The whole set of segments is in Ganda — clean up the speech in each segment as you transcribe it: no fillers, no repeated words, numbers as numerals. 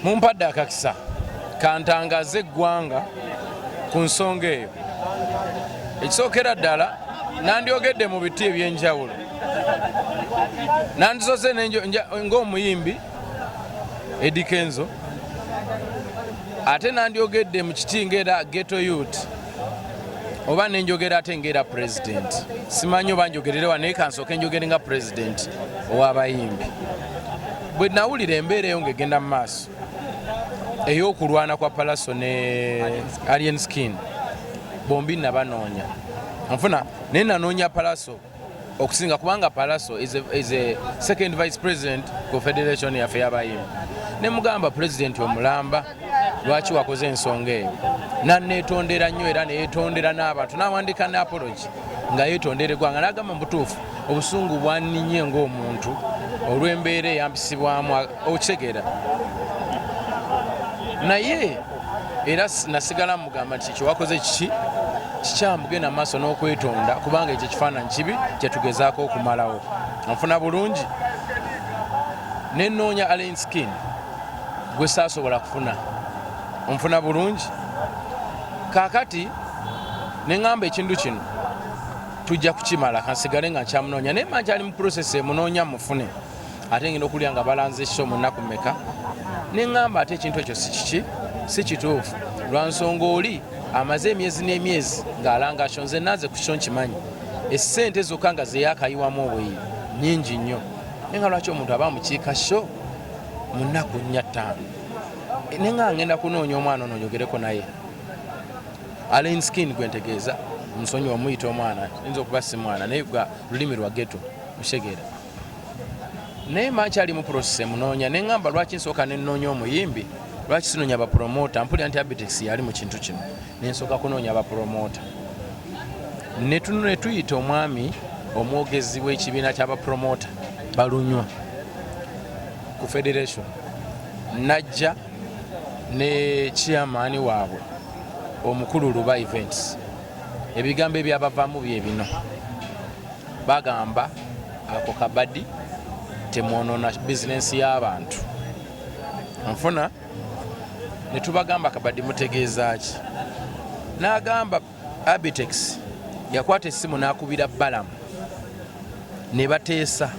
Mumpadde akakisa kantangaze eggwanga ku nsonga eyo. Ekisookera ddala, nandyogedde mu biti ebyenjawulo, nandisose ng'omuyimbi Eddy Kenzo, ate nandyogedde mu kiti ng'era ghetto youth, oba nenjogera ate ng'era president. Simanyi oba njogererewa, naye kansooke njogere nga president ow'abayimbi. Bwe nawulira embeera eyo ng'egenda mu maaso ey'okulwana kwa Pallaso ne Alien Skin, bombi nabanoonya nfuna, naye nanoonya Pallaso okusinga, kubanga Pallaso is a second vice president ku federation yaffe y'abayimbi. Ne mugamba, "President omulamba, lwaki wakoze ensonga eyo?" Nanetondera nnyo, era neyetondera n'abantu, nawandika ne apology nga yetondera eggwanga, n'agamba mubutuufu obusungu bwanninye ng'omuntu olw'embeera eyampisibwamu, okitegeera. Naye era nasigala mugamba nti kyewakoze kiki kikyamu, genda maaso n'okwetonda, kubanga ekyo ekifaananyi kibi kyetugezaako okumalawo. Nfuna bulungi. Nenoonya Alien Skin, gwe saasobola kufuna. Nfuna bulungi. Kaakati neŋŋamba ekintu kino tujja kukimala, kansigale nga nkyamunoonya, naye mba nkyali mu process emunoonya mufune, ate ngenda okulya nga balanze show mu nnaku meka. Neŋŋamba ate ekintu ekyo si kiki, si kituufu, lwa nsonga oli amaze emyezi n'emyezi ng'alanga show. Nze nanze ku kyo nkimanyi, essente zokka nga zeyakayiwamu obuyi nyingi nnyo, naye nga lwaki omuntu aba mukiika show mu nnaku 4, 5? Naye nga ngenda kunoonya omwana ono njogereko naye, Alien Skin gwe ntegeeza. Nsonyiwa omuyita omwana, yinza okuba si mwana, naye gwa lulimi lwa ghetto, mutegeera. Naye mankyali mu process emunoonya, neŋŋamba lwaki nsooka nenoonya omuyimbi? Lwaki sinoonya bapromota? Mpulira nti Abitex yali mu kintu kino, nensooka kunoonya bapromota, ne tuyita omwami omwogezi w'ekibiina ky'abapromota Balunywa ku federation, najja ne chairman waabwe omukulu Luba Events. Ebigambo ebyabavaamu bye bino, bagamba ako kabadi, temwonoona bizinensi y'abantu. Nfuna ne tubagamba, "Kabadi mutegeeza ki?" N'agamba Abitex yakwata essimu n'akubira Balamu ne bateesa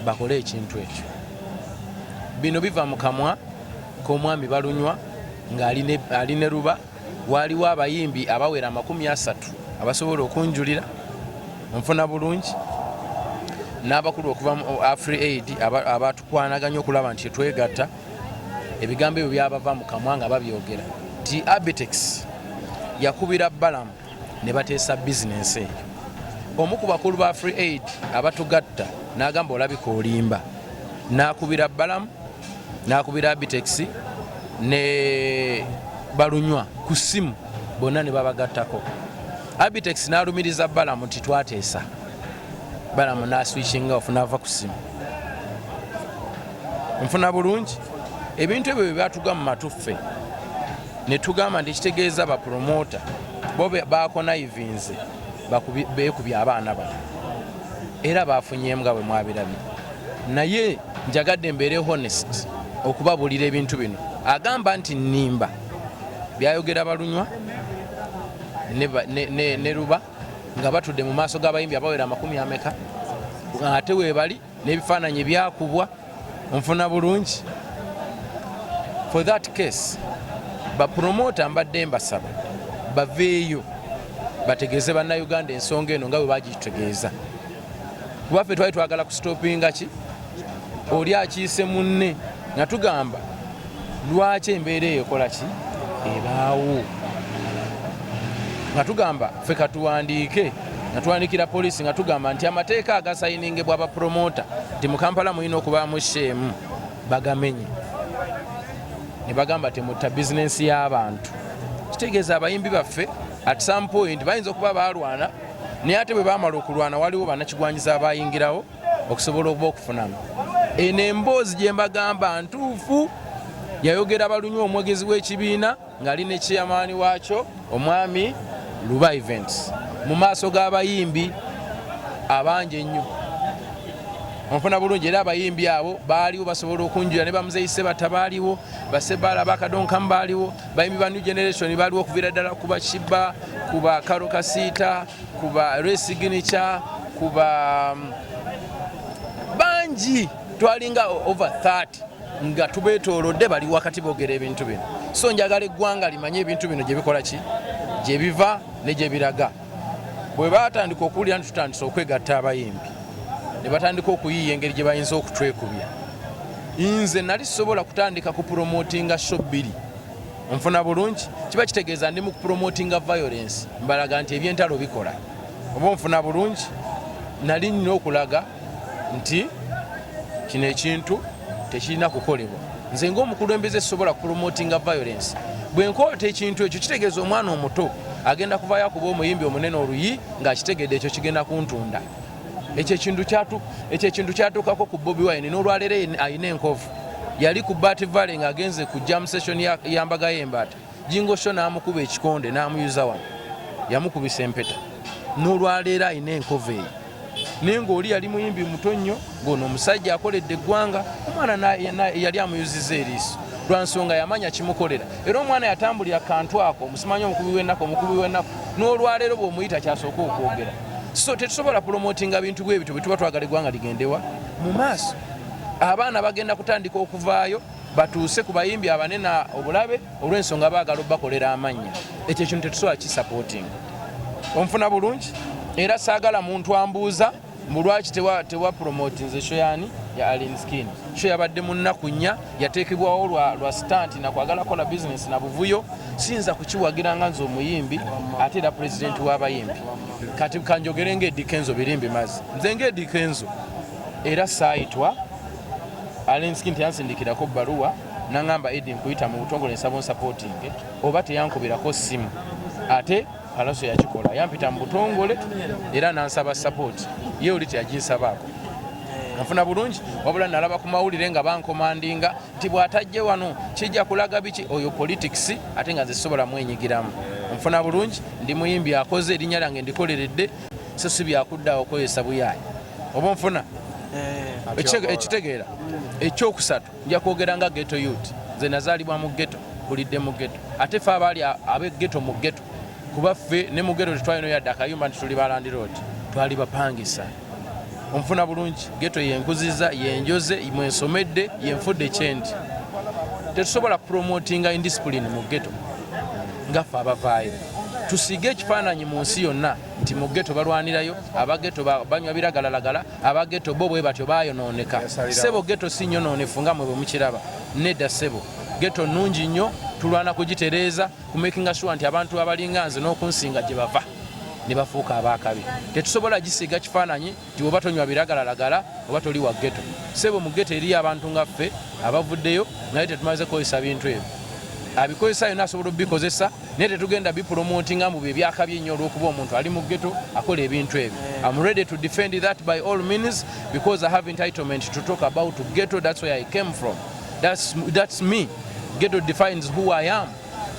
bakole ekintu ekyo. Bino biva mu kamwa k'omwami Balunywa ng'ali ne Luba. Waaliwo abayimbi abawera 30 abasobola okunjulira. Nfuna bulungi. N'abakulu okuva mu Afri Aid abatukwanaganya okulaba nti twegatta, ebigambo ebyo byabava mu kamwa nga babyogera nti Abitex yakubira Balamu ne bateesa bizinensi eyo. Omu ku bakulu ba Free Aid abatugatta n'agamba, "Olabika olimba." N'akubira Balamu, n'akubira Abitex ne Balunywa ku ssimu, bonna ne babagattako. Abitex n'alumiriza Balamu nti twateesa. Balamu n'aswitchinga off, n'ava ku ssimu. Nfuna bulungi. Ebintu ebyo bye byatuga mu matuffe, ne tugamba nti kitegeeza bapromota bo bakonayivinze, beekubye abaana bano, era bafunyemu nga bwe mwabirabye. Naye njagadde mbeere honest okubabuulira ebintu bino. Agamba nti nnimba, byayogera Balunywa ne Luba nga batudde mu maaso g'abayimbi abawera amakumi ameka, ate weebali n'ebifaananyi byakubwa. Nfuna bulungi. For that case, bapromota mbadde mbasaba baveeyo bategeeze Bannayuganda ensonga eno nga bwe bagitegeeza, kuba ffe twali twagala kustopinga ki oli akiise munne, nga tugamba lwaki embeera eyo ekola ki ebaawo, nga tugamba ffe katuwandiike, nga tuwandikira poliisi, nga tugamba nti amateeka agasayiningibwa abapromota nti mu Kampala mulina okubaamu sheemu bagamenye, ne bagamba temutta bizinensi y'abantu. Kitegeeza abayimbi baffe at some point bayinza okuba balwana, naye ate bwe bamala okulwana waliwo bannakigwanyiza abayingirawo okusobola okuba okufunamu. Eno emboozi gye mbagamba ntuufu, yayogera Balunywa omwogezi w'ekibiina ng'ali ne chairman waakyo omwami Luba Events mu maaso g'abayimbi abangi ennyo. Onfuna bulungi? Era abayimbi abo baaliwo basobola okunjula ne bamuzeyi Sebata baaliwo, basebaala bakadonkamu baaliwo, bayimbi ba new generation baaliwo okuviira ddala ku bakiba, ku ba Karo Kasiita, ku ba Ray Signature, ku ba bangi, twalinga over 30 nga tubeetoolodde, bali wakati boogera ebintu bino. So njagala eggwanga limanye ebintu bino gye bikola ki, gye biva ne gye biraga. Bwe batandika okuwulira nti tutandise okwegatta abayimbi, ne batandika okuyiiya engeri gye bayinza okutwekubya. Nze nali sisobola kutandika kupromotinga show bbiri. Nfuna bulungi? Kiba kitegeeza ndi mu kupromotinga violence, mbalaga nti ebyentalo bikola. Oba onfuna bulungi? Nali nnina okulaga nti kino ekintu tekirina kukolebwa. Nze ng'omukulembeze sisobola kupromotinga violence. Bwe nkwata ekintu ekyo, kitegeeza omwana omuto agenda kuvayo akuba omuyimbi omunene oluyi ng'akitegedde ekyo kigenda kuntunda. Ekyo ekintu kyatuukako ku Bobi Wine, n'olwaleero alina enkovu. Yali ku Bat Valley ng'agenze ku jam session ya mbaga y'embaata, Jingo Show n'amukuba ekikonde n'amuyuza wano, yamukubisa empeta, n'olwaleero alina enkovu eyo. Naye ng'oli yali muyimbi muto nnyo, ng'ono omusajja akoledde eggwanga, omwana yali amuyuzizza eriiso lwa nsonga yamanya kimukolera. Era omwana yatambulira kantu ako, musimanyi omukubi w'ennaku, omukubi w'ennaku, n'olwaleero bw'omuyita kyasooka okwogera. So tetusobola promotinga bintu bwe bityo bwe tuba twagala eggwanga ligendewa mu maaso. Abaana bagenda kutandika okuvaayo batuuse ku bayimbi abanene obulabe olw'ensonga baagala obakolera amannya. Ekyo ekintu tetusobola kisupportinga. Onfuna bulungi? Era saagala muntu ambuuza mbu lwaki tewa promotinze show yani ya Alien Skin. Show yabadde mu nnaku 4, yateekebwawo lwa stunt na kwagala kukola business na buvuyo. Siyinza kukiwagira nga nze omuyimbi ate era pulezidenti w'abayimbi. Kati kanjogere nga Eddy Kenzo, birimbi mazzi. Nze nga Eddy Kenzo era saayitwa. Alien Skin teyansindikirako bbaluwa naŋŋamba, "Eddy, nkuyita mu butongole, nsaba onsupportinge," oba teyankubirako ssimu. Ate Pallaso yakikola, yampita mu butongole era nansaba support. Ye oli teyaginsabaako. Nfuna bulungi? Wabula nalaba ku mawulire nga bankomandinga nti bw'atajje wano kijja kulaga biki. Oyo politics, ate nga nze sisobola mwenyigiramu. Nfuna bulungi? Ndi muyimbi akoze erinnya lyange, ndikoleredde, so si byakuddawo okozesa buyaayi. Oba onfuna? Ekitegeera ekyokusatu, nja kwogera nga ghetto youth. Nze nazaalibwa mu ghetto, kulidde mu ghetto, ate fe abaali ab'e ghetto mu ghetto, kuba ffe ne mu ghetto tetwalina yadde akayumba nti tuli ba landlord, twali bapangisa. Onfuna bulungi? Ghetto yenkuziza, yenjoze, mwensomedde, yenfudde kyendi. Tetusobola kupromotinga indiscipline mu ghetto nga ffe abavaayo. Tusiige ekifaananyi mu nsi yonna nti mu ghetto balwanirayo, abaghetto banywa biragalalagala, abaghetto bo bwe batyo bayonooneka. Ssebo, ghetto si nyonoonefu nga mwe bwe mukiraba. Nedda ssebo, ghetto nnungi nnyo. Tulwana kugitereeza, kumakinga sure nti abantu abalinga nze n'okunsinga gye bava ne bafuuka abakabi. Tetusobola gisiiga kifaananyi nti oba tonywa biragalalagala oba toli wa ghetto. Ssebo, mu ghetto eriyo abantu nga ffe abavuddeyo, naye tetumaze kukozesa bintu ebyo. Abikozesa yonna asobola obikozesa, naye tetugenda bipromotinga mbu bye byakabi ennyo olw'okuba omuntu ali mu ghetto akola ebintu ebyo. I'm ready to defend that by all means because I have entitlement to talk about ghetto. That's where I came from. That's me. Ghetto defines who I am.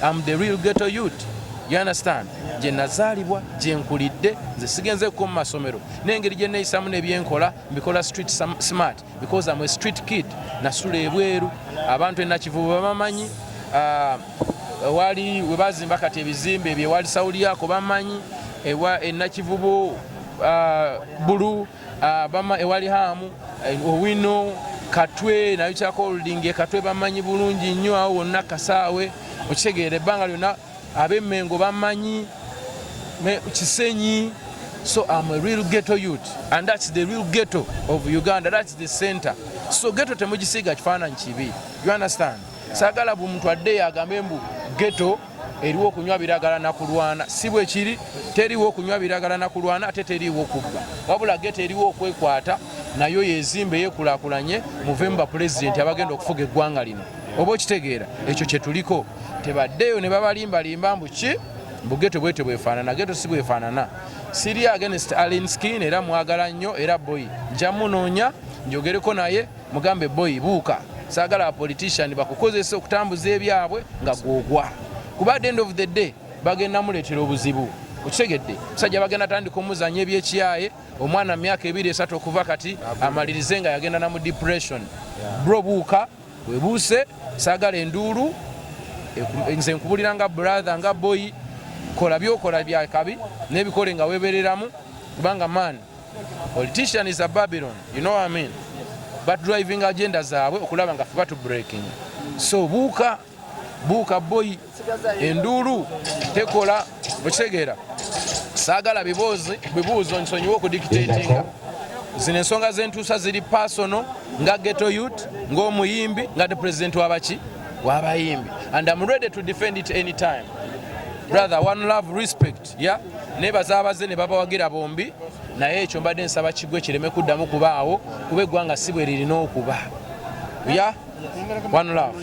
I'm the real ghetto youth, you understand? Gye nazaalibwa, gye nkulidde, nze sigenzeko mu masomero, n'engeri gye neeyisamu n'ebyenkola mbikola street smart because I'm a street kid. Nasula ebweru, abantu enakivubo babamanyi. Wali we bazimba kati ebizimbe ebyo ewali Sawuliyako bamanyi, ewa enakivubo bulu bama ewali Hamu Owino Katwe nayo kyakolding Katwe bamanyi bulungi nnyo awo wonna Kasaawe. Okitegeera? Ebbanga lyonna ab'Emmengo bamanyi Kisenyi. So I'm a real ghetto youth and that's the real ghetto of Uganda. That's the center. So ghetto temugisiiga kifaananyi kibi, you understand? Saagala buli muntu addeyo agambe mbu ghetto eriwo okunywa biragala nakulwana. Si bwe kiri. Teriwo okunywa biragala nakulwana, ate teriiwo okubba. Wabula ghetto eriwo okwekwata nayo yezimbe, yekulaakulanye, muve mu bapulezidenti abagenda okufuga eggwanga lino. Oba okitegeera? Ekyo kyetuliko. Tebaddeyo ne babalimbalimba mbu ki, mbu ghetto bwete bwefaanana. Ghetto si bwefaanana. Siri against Alien Skin, era mwagala nnyo, era boy nja munoonya njogereko naye, mugambe, "Boy, buuka." Saagala politician bakukozesa okutambuza ebyabwe nga gwogwa, kuba at the end of the day bagenda muleetera obuzibu. Okitegedde? Musajja bagenda tandika omuzanya ebyekiyaye. Omwana mu myaka 2, 3 okuva kati amalirize nga yagenda na mu depression. Bro, buuka webuuse, saagala enduulu. Nze nkubulira nga brother, nga boy. Kola byokola byakabi nebikole nga webereramu, kubanga man, politician is a Babylon, you know what I mean? But driving agenda zaabwe okulaba nga fe batu breaking. So buuka, buuka boy, enduulu tekola. Okitegeera? Saagala bibuuzi bibuuzo, nsonyiwe okudictatinga. Zino ensonga zentuusa ziri personal, nga ghetto youth, ng'omuyimbi, nga the president wabaki w'abayimbi, and I'm ready to defend it anytime. Brother, one love, respect. Yeah, nebaza abaze ne babawagira bombi, naye ekyo mbadde nsaba kigwe kireme kuddamu kubaawo, kuba eggwanga si bwe lirina okuba. Yeah, one love.